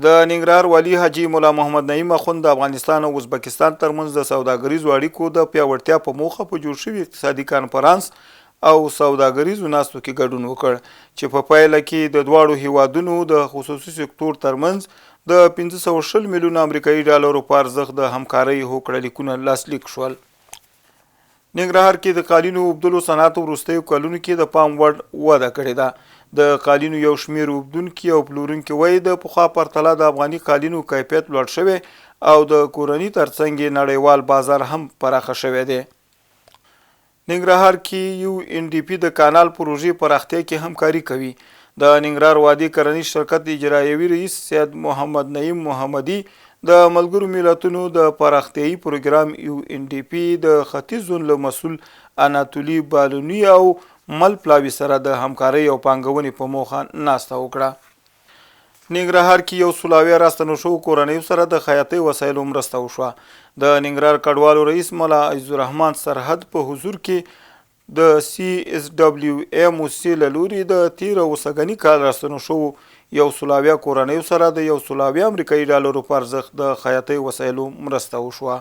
د ننګرهار والي حاجي ملا محمد نعیم اخوند د افغانستان او ازبکستان ترمنځ د سوداګریزو اړیکو د پیاوړتیا په موخه په جوړ شوي اقتصادي کانفرانس او سوداګریزو ناستو کې ګډون وکړ، چې په پایله کې د دواړو هیوادونو د خصوصي سکتور ترمنځ د 520 میلیونه امریکایي ډالرو په ارزښت د همکارۍ هوکړه لیکونه لاسلیک شول. ننګرهار کې د قالینو اوبدلو صنعت وروستیو کلونو کې د پام وړ وده کړې ده. د قالینو یو شمېر اوبدونکي او پلورونکي وایي، د پخوا پرتله د افغاني قالینو کیفیت لوړ شوی او د کورني ترڅنګ یې نړیوال بازار هم پراخه شوی دی. ننګرهار کې یو ان ډي پي د کانال پروژې پراختیا کې همکاري کوي. د ننګرهار وادي کرنیز شرکت اجرایوي رئیس سید محمد نعیم محمدي د ملګرو ملتونو د پراختیایي پروګرام یو ان ډي پي د ختیځ زون له مسول اناتولي بالوني او مل پلاوي سره د همکارۍ او پانګونې په موخه ناسته وکړه. ننګرهار کې یو سلاوی راستنو شوو کورنیو سره د خیاطۍ وسایلو مرسته وشوه. د ننګرهار کډوالو رئیس ملا عزیز الرحمن سرحد په حضور کې د سي اس ډبلیو ای موسسې له لوري د تیر او سږني کال راستنو شوو یو سلاویا کورنیو سره د یو سلاویا امریکایي ډالرو په ارزښت د خیاطۍ وسایلو مرسته وشوه.